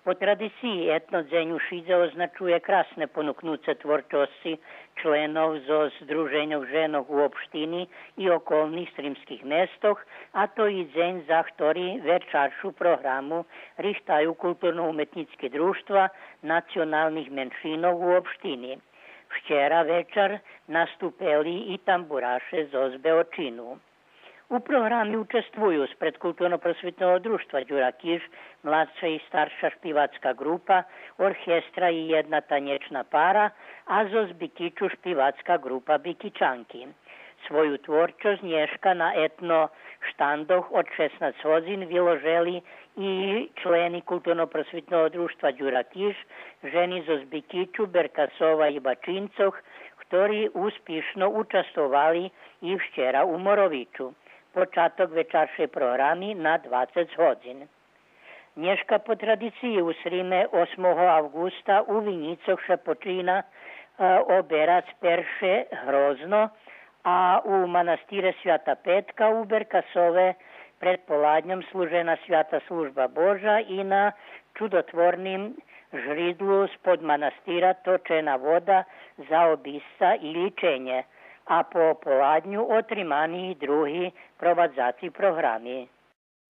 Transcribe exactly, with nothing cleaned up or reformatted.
По традициї Етно дзень у Шидзе означує красне понукнуце творчосци членох зоз Здруженьох женох у општини и околних сримских местох, а то и дзень за хтори вечаршу програму рихтаю културно-уметнїцки дружтва националних меншинох у општини. Вчера вечар наступели и тамбураше зоз Беочину. У програми участвую спред Културно-просвитного дружтва Дюра Киш младша и старша шпивацка ґрупа, оркестра и єдна танєчна пара, а зоз Бикичу шпивацка ґрупа Бикичанки. Свою творчосц нєшка на етно штандох од шеснац годзин виложели и члени Културно-просвитного дружтва Дюра Киш, жени зоз Бикичу, Беркасова и Бачинцох, хтори успишно участвовали и вчера у Моровичу. Початок вечаршей програми на двацец годзин. Нєшка по традициї у Сриме осмого авґуста у Винїцох ше почина, е, оберац перше грозно, а у манастире Свята Петка у Беркасове предполадньом служена Свята служба Божа и на чудотворним жридлу спод манастира точена вода за обисца и лїченє, а по поладню отримани и други провадзаци програми.